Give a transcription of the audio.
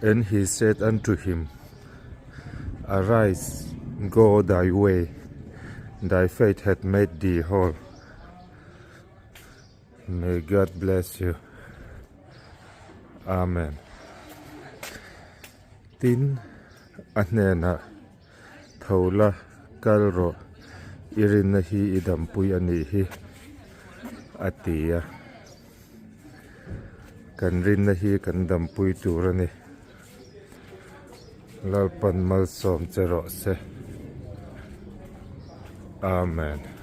And he said unto him, Arise, go thy way, thy faith hath made thee whole. May God bless you. Amen. Tin, a hnenah, Tho la, kal rawh, i rinna hi i dampui a nih hi, a ti a. Kan rinna hi kan dampui tur a ni. Lalpan malsawm che rawh se. Amen.